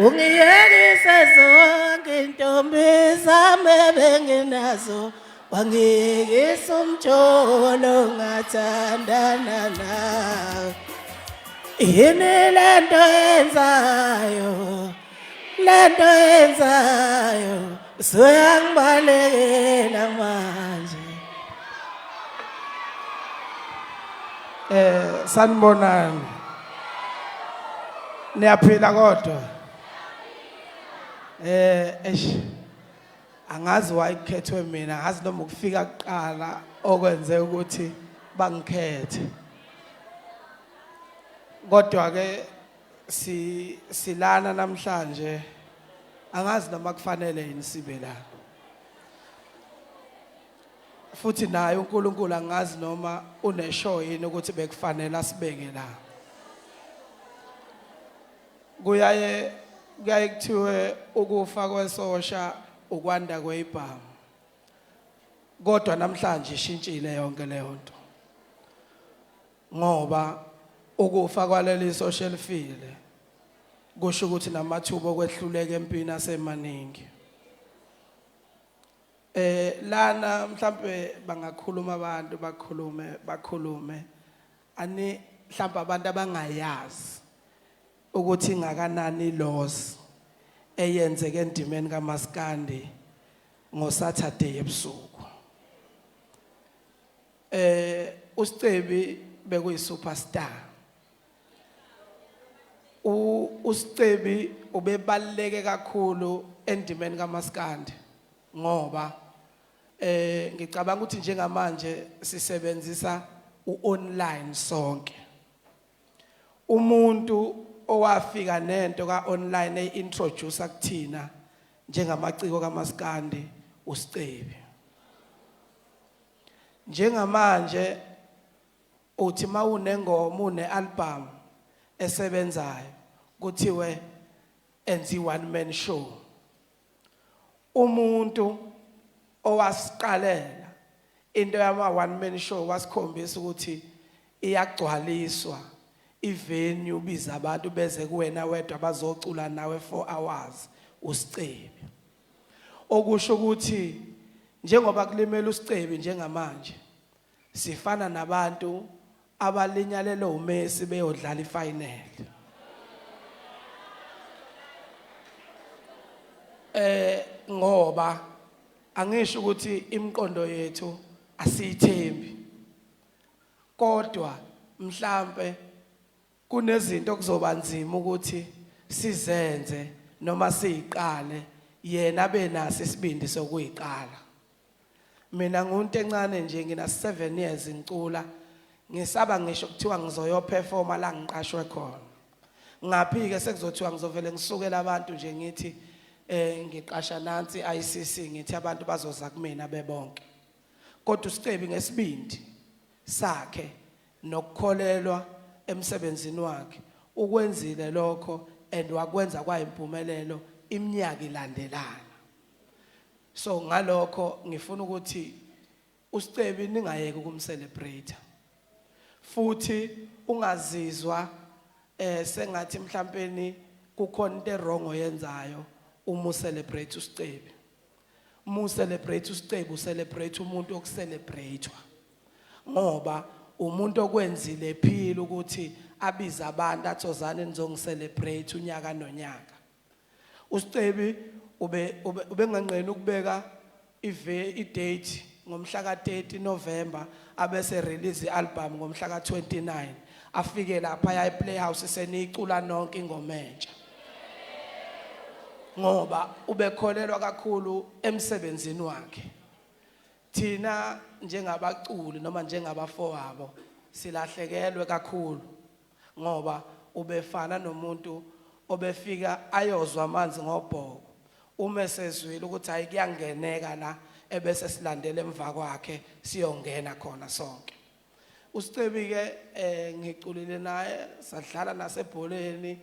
Ungiyekise zonke intombi zami ebenginazo wangiyekisa umjolo ngathandana nawe. Yini lento yenzayo, lento yenzayo, usuyangibalekela manje. Sanibonani. Niyaphila kodwa. Eish. Angazi why kukhethwe mina, angazi noma ukufika kuqala okwenze ukuthi bangikhethe. Kodwa ke si silana namhlanje angazi noma kufanele yini sibe la. Futhi naye uNkulunkulu angazi noma uneshow yini ukuthi bekufanele asibeke la. Kuyaye kuthiwe ukufa kwesosha ukwanda kweyibhamu. Kodwa namhlanje ishintshile yonke leyo nto. Ngoba ukufa kwaleli sosha elifile kusho ukuthi namathuba okwehluleka empini asemaningi. Lana mhlambe bangakhuluma abantu bakhulume bakhulume ani mhlambe abantu abangayazi ukuthi ingakanani loss eyenzeke endimeni kaMaskandi ngoSaturday ebusuku. USicebi bekuyi superstar. USicebi ubebaluleke kakhulu endimeni kaMaskandi ngoba ngicabanga ukuthi njengamanje sisebenzisa uonline sonke. Umuntu owafika nento kaonline eintroduce kuthina njengamaciko kaMaskandi uSicebi. Njengamanje uthi mawunengoma une album esebenzayo kuthiwe enzi one man show. Umuntu owasiqalela into yama one man show wasikhombisa ukuthi iyagcwaliswa ivenue, ubiza abantu beze kuwena wedwa bazocula nawe 4 hours, uSicebi. Okusho ukuthi njengoba kulimela uSicebi njengamanje sifana nabantu abalinyalelwe uMessi beyodlala ifinal. Ngoba angisho ukuthi imiqondo yethu asiyithembi, kodwa mhlambe kunezinto kuzoba nzima ukuthi sizenze noma siziqale yena benaso isibindi sokuyiqala. Mina ngunto encane nje, ngina 7 years ngicula, ngisaba ngisho kuthiwa ngizoyoperforma la ngiqashwe khona. Ngaphi ke sekuzothiwa ngizovele ngisukela abantu nje ngithi ngiqasha nansi ICC, ngithi abantu bazoza kumina bebonke. Kodwa uSicebi ngesibindi sakhe nokukholelwa emsebenzini wakhe ukwenzile lokho and wakwenza kwayimpumelelo iminyaka ilandelana. So ngalokho ngifuna ukuthi uSicebi ningayeki ukumcelebrate. Futhi ungazizwa sengathi mhlawumbe kukhona into wrong oyenzayo uma ucelebrate uSicebi. Uma ucelebrate uSicebi ucelebrate umuntu okucelebratewa. Ngoba umuntu okwenzile ephila ukuthi abize abantu athi ozani nizongicelebrate unyaka nonyaka. USicebi ubenganqeni ukubeka i-date ngomhla ka-30 November abese release i-album ngomhla ka-29, afike lapha ya ePlayhouse seniyicula nonke ingoma entsha. Ngoba ubekholelwa kakhulu emsebenzini wakhe. Thina njengabaculi noma njengabafowabo silahlekelwe kakhulu ngoba ubefana nomuntu obefika ayozwa amanzi ngobhoko, uma esezwile ukuthi hayi kuyangeneka la ebese silandela emva kwakhe siyongena khona sonke. USicebi ke ngiculile naye sadlala nasebholeni.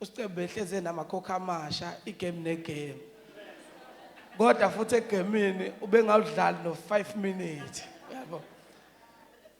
USicebi behleze namakhokha amasha igame negame, kodwa futhi egemini ubengawudlali no 5 minutes yabo.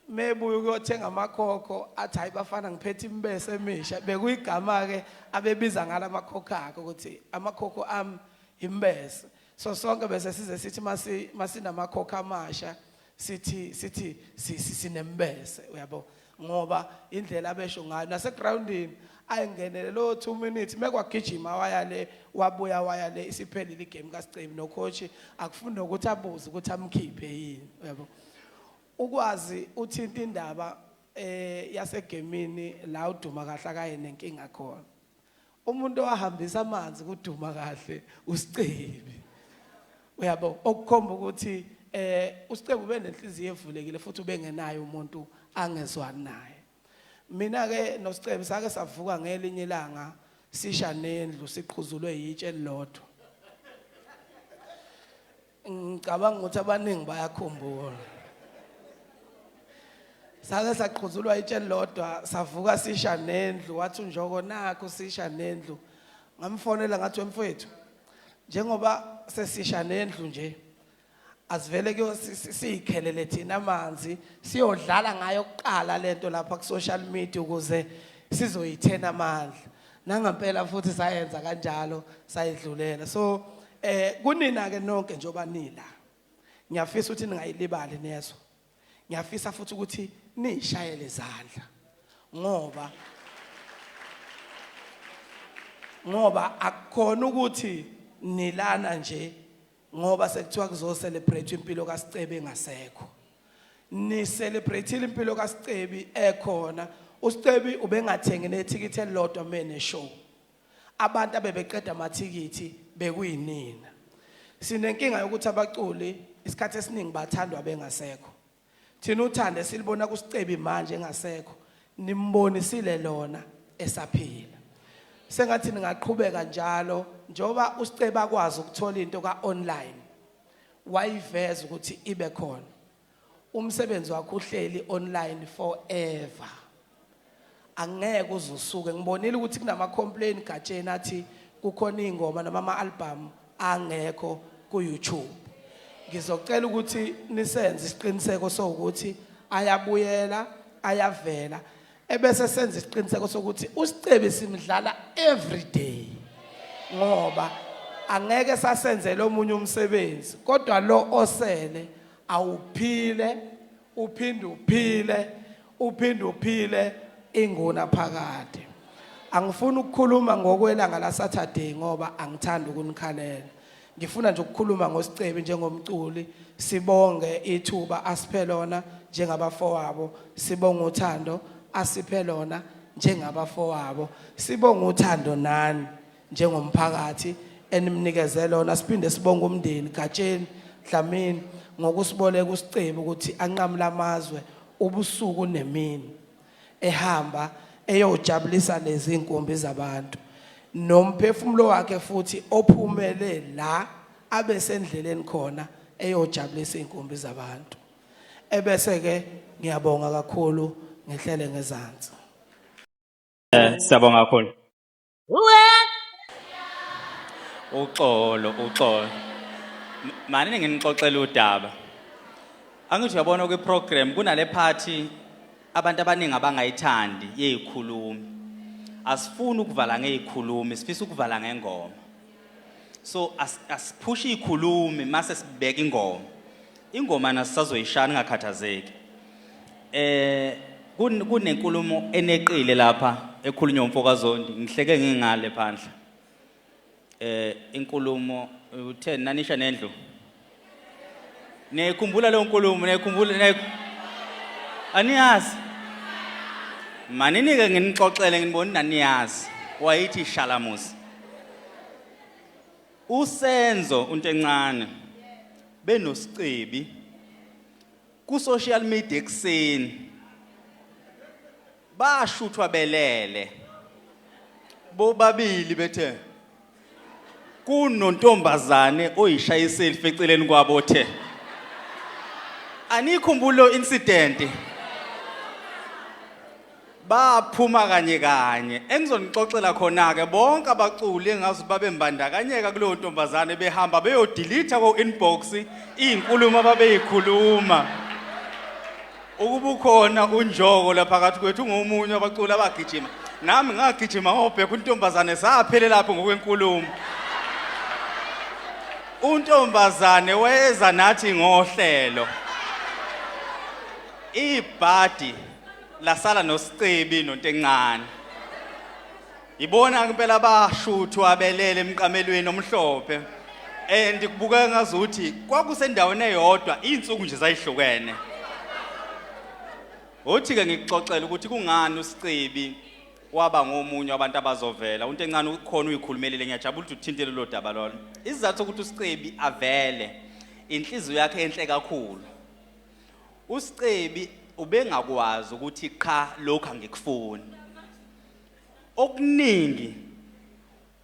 Mebuya ukuyothenga amakhokho athi hayi bafana ngiphethe imbese emisha bekuyigama ke abebiza ngala makhokho akhe ukuthi amakhokho ami imbese. So sonke bese size sithi masi masinamakhokho amasha sithi sithi sinembese uyabo ngoba indlela abesho ngayo nasegroundini ayingenele lo 2 minutes mekwagijima waya le wabuya waya le isiphelile igame kaSicebi no coach akufuni nokuthi abuze ukuthi amkhiphe yini uyabo. Ukwazi uthinta indaba eh yasegemini la uduma kahle akaye nenkinga khona. Umuntu owahambisa amanzi kuduma kahle uSicebi. Uyabo okukhomba ukuthi eh uSicebi ubenenhliziyo evulekile futhi ubengenayo umuntu angezwani naye. Mina ke noSicebi sake savuka ngelinye ilanga sisha nendlu siqhuzulwe yitshe elilodwa. Ngicabanga ukuthi abaningi bayakhumbula. Sake saqhuzulwa itshe elilodwa savuka sisha nendlu wathi uNjoko nakho sisha nendlu. Ngamfonela ngathi wemfowethu njengoba sesisha nendlu nje asivele kuyo siyikhelele thina amanzi siyodlala ngayo kuqala lento lapha ku social media ukuze sizoyithena amandla. Nangampela futhi sayenza kanjalo sayidlulela. So eh kunina ke nonke njengoba nila. Ngiyafisa ukuthi ningayilibali nezwa. Ngiyafisa futhi ukuthi nishayele izandla ngoba ngoba akukhona ukuthi nilana nje ngoba sekuthiwa kuzo celebrate impilo kaSicebi engasekho. Ni celebrate impilo kaSicebi ekhona. USicebi ubengathengi nethikithi elilodwa mene show. Abantu abebeqeda amathikithi bekuyinina. Sinenkinga yokuthi abaculi isikhathi esiningi bathandwa bengasekho. Thina uthando esilibona kuSicebi manje engasekho nimbonisile lona esaphila. Sengathi ningaqhubeka njalo njengoba uSicebi akwazi ukuthola into ka online wayiveza ukuthi ibe khona. Umsebenzi wakho uhleli online forever. Angeke uzusuke ngibonile ukuthi kunama complaint gatsheni athi kukhona ingoma noma ama album angekho ku YouTube. Ngizocela ukuthi nisenze isiqiniseko sokuthi ayabuyela ayavela ebese senza isiqiniseko sokuthi uSicebi simdlala every day ngoba angeke sasenzele omunye umsebenzi kodwa lo osele awuphile uphinde uphile uphinde uphile inguna phakade. Angifuni ukukhuluma ngokwelanga la Saturday ngoba angithandi ukunikhalela. Ngifuna nje ukukhuluma ngoSicebi njengomculi, sibonge ithuba asiphe lona njengabafowabo, sibonge uthando asiphe lona njengabafowabo, sibonge uthando nani njengomphakathi enimnikeze lona, siphinde sibonge umndeni Gatsheni Dlamini ngokusiboleka uSicebi ukuthi anqamule amazwe ubusuku nemini ehamba eyojabulisa lezi inkumbi zabantu nomphefumulo wakhe futhi ophumele la abe sendleleni khona eyojabulisa inkumbi zabantu. Ebese ke ngiyabonga kakhulu ngihlele ngezansi. Siyabonga kakhulu. Uxolo, uxolo. Mane nginixoxela udaba. Angithi uyabona kwi program kunale party abantu abaningi abangayithandi yezikhulumi. Asifuni ukuvala ngezikhulumi, sifisa ukuvala ngengoma. So asiphushe izikhulumi mase sibeka ingoma. Ingoma nasisazoyishaya ningakhathazeki. Eh kunenkulumo eneqile lapha ekhulunywa umfokaZondi ngihleke ngingale phandle. Eh inkulumo uthe nanisha nendlu. Niyikhumbula leyo nkulumo niyikhumbula niyayi Aniyazi. Manini-ke nginixoxele nginibona naniyazi. Wayithi shalamuzi. Usenzo untencane benoSicebi ku social media ekuseni bashuthwa belele bobabili bethe kunontombazane oyishaya iselfie eceleni kwabo othe anikhumbuli lo incident baphuma kanye kanye engizonixoxela khona ke bonke abaculi engazi babembandakanyeka kuleyo ntombazane behamba beyodelete ko inbox izinkulumo ababeyikhuluma. Ukuba ukhona uNjoko la phakathi kwethu ungomunye wabaculi abagijima. Nami ngagijima ngobheka untombazane saphele lapho ngokwenkulumo. Untombazane weza nathi ngohlelo. Ibhadi lasala noSicebi noNtencane. Ibona impela bashuthwa belele emqamelweni omhlophe. And kubukeka ngazuthi kwakusendaweni eyodwa izinsuku nje zayihlukene. Uthi ke ngikuxoxela ukuthi kungani uSicebi waba ngomunye wabantu abazovela. Untencane ukhona uyikhulumelile ngiyajabula ukuthi uthinte lelo daba lolo. Isizathu sokuthi uSicebi avele inhliziyo yakhe enhle kakhulu. USicebi ubengakwazi ukuthi qha lokhu angikufuni. Okuningi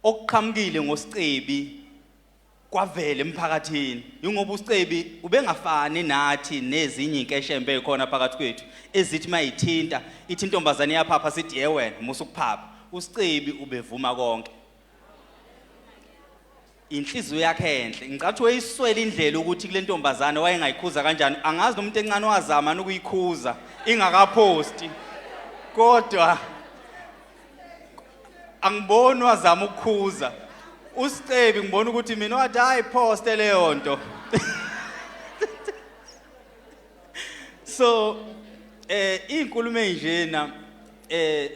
okuqhamukile ngoSicebi kwavela emphakathini ingoba uSicebi ubengafani nathi nezinye inkeshembe ezikhona phakathi kwethu ezithi mayithinta ithi intombazane iyaphapha sithi ye wena musa ukuphapha. USicebi ubevuma konke. Inhliziyo yakhe enhle ngicathi wayiswela indlela ukuthi kule ntombazane wayengayikhuza kanjani. Angazi nomuntu encane wazama ukuyikhuza ingakaphosti, kodwa angiboni wazama ukukhuza uSicebi. Ngibona ukuthi mina wathi hayi, poste leyo nto. So izinkulumo ezinjena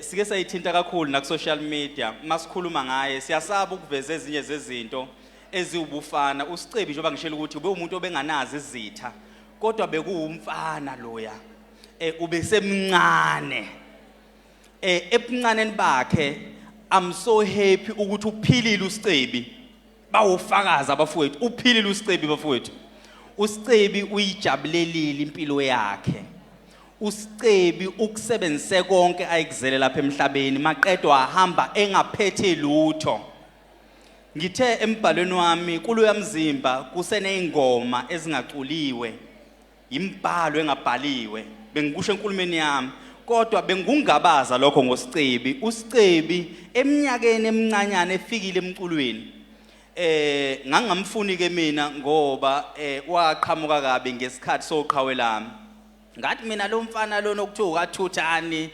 sike sayithinta kakhulu na ku social media. Masikhuluma ngaye siyasaba ukuveza ezinye zezinto eziwubufana. USicebi, njengoba ngishilo ukuthi ube umuntu obenganazi izitha, kodwa bekuwumfana loya, ubesemncane ebuncaneni bakhe. I'm so happy ukuthi uphilile uSicebi. Bawufakaza abafowethu, uphilile uSicebi bafowethu. USicebi uyijabulelile impilo yakhe. USicebi ukusebenzise konke ayikuzele lapha emhlabeni, maqedwa wahamba engaphethe lutho. Ngithe embhalweni wami kuloya mzimba kuseneyingoma ezingaculiwe, imibhalo engabhaliwe, bengikusho enkulumeni yami, kodwa bengungabaza lokho ngoSicebi. USicebi eminyakeni emincanyana efikile emculweni, ngangamfuni ke mina ngoba waqhamuka kabi ngesikhathi soqhawe lami. Ngathi mina lo mfana lona okuthiwa uKathuthani,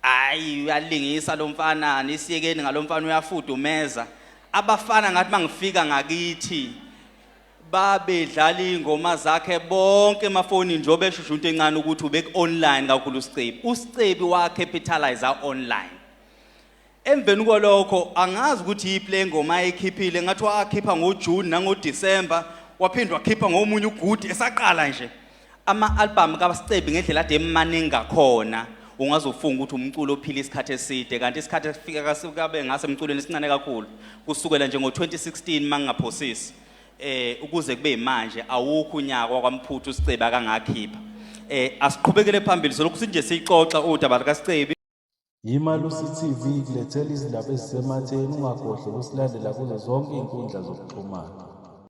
hayi, uyalingisa lo mfana, nisiyekeni ngalomfana, uyafudumeza abafana. Ngathi mangifika ngakithi babedlala ingoma zakhe bonke emafonini, njengoba eshushu into encane ukuthi ube online kakhulu uSicebi. USicebi wa capitalize online. Emveni kwalokho angazi ukuthi yiphi le ngoma ayikhiphile, ngathi wakhipha ngoJune nangoDecember, waphinde wakhipha ngomunye ugudi esaqala nje. Ama-album kaSicebi ngendlela ade emaningi ngakhona, ungazofunga ukuthi umculo ophila isikhathi eside, kanti isikhathi esifika kabe ngase emculweni esincane kakhulu, kusukela nje ngo-2016 mangingaphosisi ukuze kube manje, awukho unyaka wakwamphuthu uSicebi akangakhipha. Asiqhubekele phambili, solokhu sinje siyixoxa udaba likaSicebi. Imalusi TV ikulethela izindaba ezisematheni. Ungakhohlwa ukusilandela kuzo zonke iy'nkundla zokuxhumana.